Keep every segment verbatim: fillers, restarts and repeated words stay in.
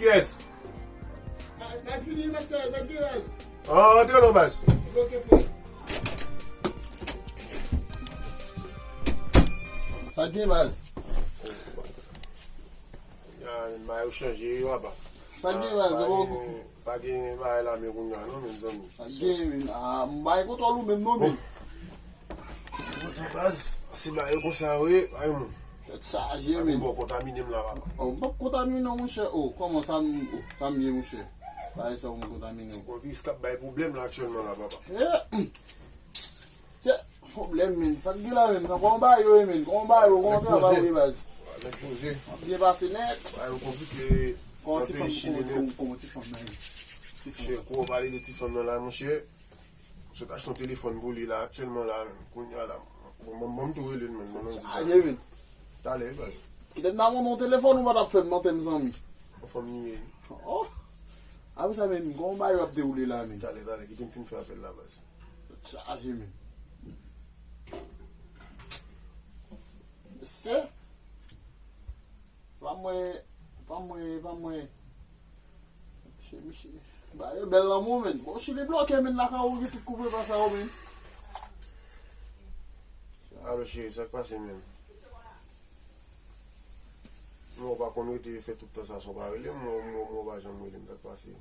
Yes. Mal fini, mastè, sa k gen baz? Ah, antre non, baz. Ok, frè. Sa k gen baz? Ya, men bagay yo chanje, yo apa. Sa k gen baz? Pa gen, pa gen bagay la, men kounye a, non, mezanmi. Sa k gen, men? Ah, m bay kontwòl ou menm, non, men. Bon, baz, se bagay yo konsa, wi, bay moun. Tèt chaje, men. Bon, kontamine m la, papa. Oh, m p ap kontamine w, monchè. Oh, kòman sa m, oh, sa m ye, monchè? Bagay sa w m kontamine w. Se yon viris k ap bay pwoblèm la aktyèlman la, papa. Eh, hmm. Tè, pwoblèm, men. Sa k gen la, men? Sa kòman bagay yo ye, men? Kòman bagay yo? Kòman travay yo ye, baz? Nèg poze. M ap byen pase nèt. Bagay yo konplike. Kòman ti fanm, kòman ti fanm nan ye? Ti fanm. Monchè, kou w pale de ti fanm nan la, monchè. Sot achte yon telefòn pou li la, aktyèlman la, kounye a la. Bon, bon, bon, m tou rele l, men, bon, non, di sa. Aje, men. Talè, baz. Kite m nan yon telefòn ou pa t ap fè m nan tèm zanmi. Yon fanm li ye. Oh. Apre sa, men, kòman bagay yo ap dewoule la, men? Talè, talè, kite m fin fè apèl la, baz. Chaje, men. Mesye. Pa mwen, pa mwen, pa mwen. Misye, misye. Ba yo bèl lanmou, men. Bon, Chili bloke, men, lakay ou gen tout koupe pa sa yo, men. Alo, cheri, sa k pase, men? Non, ou pa konn rete fè tout tan sa san w pa rele m, mwen, mwen, mwen, ou pa janm rele m, sa k pase?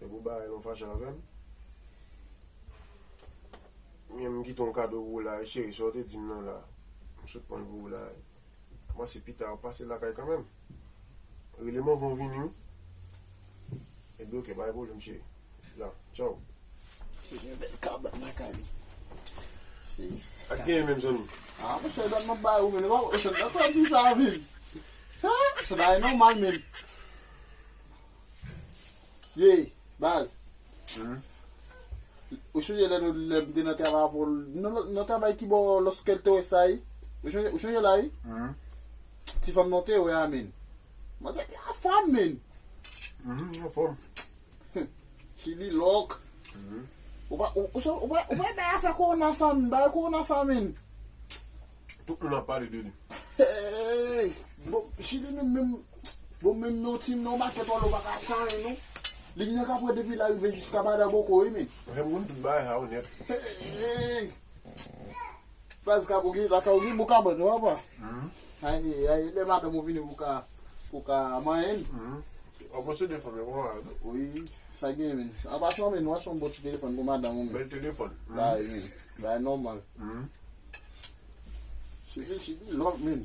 Epi ou bay lè w fache avè m? Men m kite yon kado pou ou la, cheri, sa w te di m nan la. M sot pran l pou ou la. Kòmanse pita, w pase lakay kanmenm. Rele m anvan w vini, wi. Ebyen, oke, pa gen pwoblèm, cheri. La, tchaw. Se gen bèl kabann lakay li. Se... Ak genyen menm, zanmi. Ah, monchè, dat m ap bay ou, men, monchè, dat m ap di sa, men. Ha? Se bagay nòmal, men. Ye, baz. Ou chonje lè nou, lè m te nan travay avè w, nan, nan travay ki bò Los Keltoes sa ye? Ou chonje, ou chonje la, wi? Ti fanm nan te wè a, men. Manzè te anfòm, men. Anfòm. Chili lòk. Ou pa, ou, ou, ou pa, ou pa bay afè kowona sa, men. Bay kowona sa, men. Tout moun ap pale de li. Hey! Bon, Chili menm, menm, bon, menm non Tim, non makèt wòl ou pa ka chanje, non. Li gen ka pran depi la rive jiska Badaboko, wi, men. Mwen, mwen, tout bagay sa onèt. Hey! Baz, ka pou gen, la ka ou gen bon kabann, non, papa? Ay, ay, lè madanm ou vini pou ka, pou ka manyen. Ou posede fanm yo, kòman? Wi, sa gen, men. An pasan, men, nou achte yon bon ti telefòn pou madanm ou, men. Bèl telefòn. Bay, men. Bay nòmal. Chili, Chili lòk, men.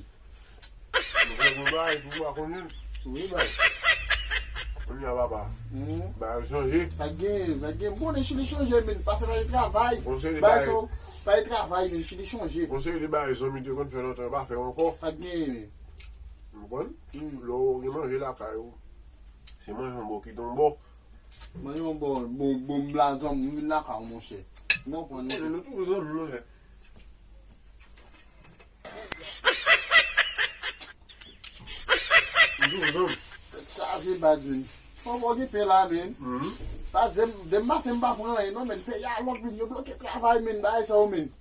Nou fè bon bagay, tou pa konnen. Wi, bay. Kounye a, papa. Bagay chanje. Sa gen, sa gen. M konnen Chili chanje, men. Pase pa travay. Bay sa, bay travay, men. Chili chanje. Konseye de bagay zanmi te konn fè lontan, yo pa fè ankò. Sa gen, men. Ou konprann? Lè w gen manje lakay ou, se manje yon bò kite yon bò. Manje yon bò, bon, bon, blazen, m vin lakay ou, monchè. M konprann, monchè. Nou toujou zanmi, monchè. Nou toujou zanmi. Tèt chaje, baz, men. Fò w gen pen la, men. Baz, dem-, demen maten, m pa pran anyen, non, men. Peyi a lòk, men. Yo bloke travay, men. Bagay sa yo, men.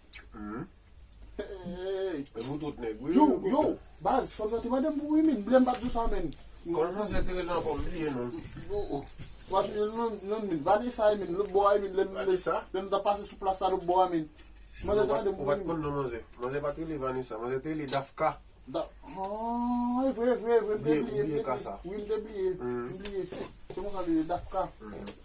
Hey. E pou tout nèg, wi. Yo, yo, baz, fanm nan te mande m pou wi, men, blè m pa t di w sa, men. Kòman manzè te rele ankò, m bliye non l. Yo, oh. Wa, non, non, men, Vanessa, men, lòt bò a, men, lè, lè, Vanessa? Lè nou t ap pase sou plas sa, lòt bò a, men. Manzè te mande m pou wi, men. Ou pa t konn non manzè. Manzè pa t rele Vanessa, manzè te rele Dafka. Da-, ah, e vre, e vre, e vre, m te bliye, m te bliye. Wi, m te bliye, m bliye. Se konsa li ye, Dafka.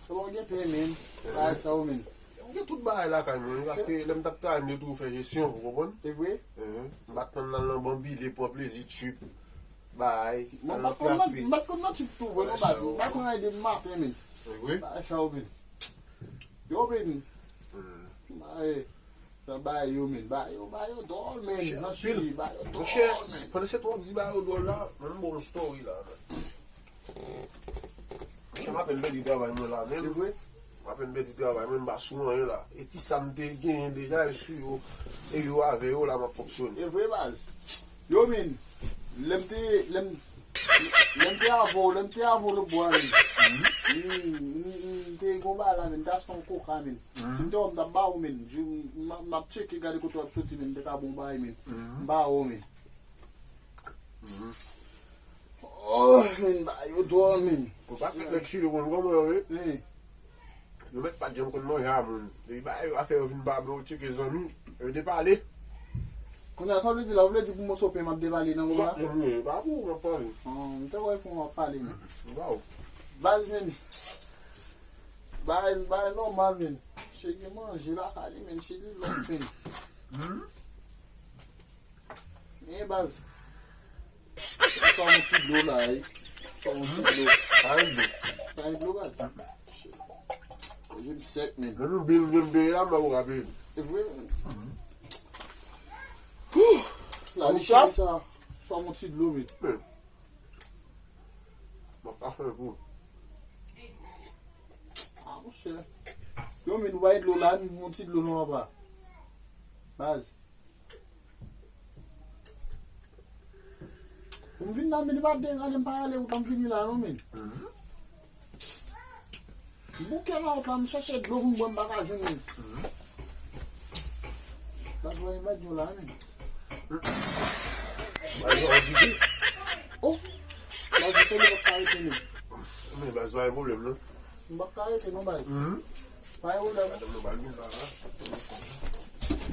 Se bon, gen pen, men. Bagay sa yo, men. M gen tout bagay lakay mwen, paske lè m t ap travay, m te toujou fè jesyon, ou konprann? E vre? M pa t konn al nan banbile, pran plezi, trip, bay, al nan kafe. M pa t konn nan trip tou, vre, non, baz. M pa t konn al depi maten, men. E vre? Bagay sa yo, men. Yo, men. Bagay, bagay yo, men. Bagay yo, bagay yo dòl, men. Nan Chili, bagay yo dòl, men. Pandan se tan w ap di bagay yo dòl la, mwen m ba w yon story la, men. Monchè, m apèn pèdi travay mwen la menm. Se vre? M apèn pèdi travay mwen, m pa sou anyen la. E ti sa m te genyen deja, e sou yo, e yo avè yo la m ap fonksyone. E vre, baz. Yo, men, lè m te, lè m, lè m te avè w, lè m te avè w lòt bò a, men. M, m, m, m te gon bagay la, men, m te achte yon koka, men. Si m te wè w, m t ap ba ou, men. M, m, m ap tcheke, gade kote w ap soti, men, m te ka ba w bagay, men. M ba ou, men. Mhm. Oh, men, bagay yo dwòl, men. Ou pa fè nèg Chili konn kòman yo ye. Hey. Yo mèt pa t janm konn manje a moun. Depi bagay yo, afè yo vin ba yo tcheke zanmi, yo te pale. Kounye a, sa w vle di la, w vle di pou moso pen m ap depale nan moman la? Ou pa konn, pa pou w m ap pale. Oh, m te wè pou m ap pale, men. Waw. Baz, men. Bagay, bagay nòmal, men. Cheke manje lakay li, men, Chili lòt, men. Hmm? Gen baz. Sa yon ti dlo la, wi. Sa yon ti dlo. Pa gen dlo. Pa gen dlo, baz. Shit. Koze m sèk, men. Menm yon bil m gen peye la, m pa pou ka peye. E vre, men. Wouh! La, ou chèf? Sa, sa yon ti dlo, men. Men. M ap pa fè pou. Ah, monchè. Yo, men, nou pa gen dlo la, nou yon ti dlo, non, papa. Baz. Pou m vin la, men, li pa t de gade m pa rale ou tan m vini la, non, men. M bouke la, ou tan m chèche dlo pou m bwè, m pa ka jwenn li. Baz, wè, mèt yo la, men. Baz, wè, okipe. Oh! Baz, ou sèvi pa ka rete, men. Men, baz, pa gen pwoblèm, non. M pa ka rete, non, baz. Pa gen pwoblèm.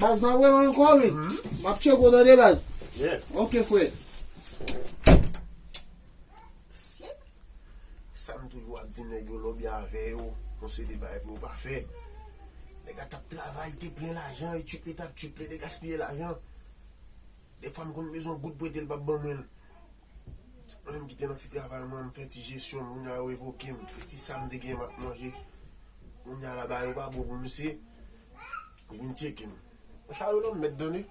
Baz, nan wè m ankò, wi. M ap tcheke w tande, baz. Yeah. Ok, frè. Sa m toujou ap di nèg yo, lè w byen avè yo, yon seri de bagay pou yo pa fè. Nèg la t ap travay, te plen lajan, e tchiple t ap tchiple, te gaspiye lajan. Defwa m konn bezwen yon goud prete, l p ap ban mwen l. Mwen menm ki te nan ti travay mwen, m fè ti jesyon m, kounye a yo revoke m. E ti sa m te gen m ap manje. Kounye a la bagay yo pa bon pou misye. Vin tcheke m. Mwen chale w non, m mèt done.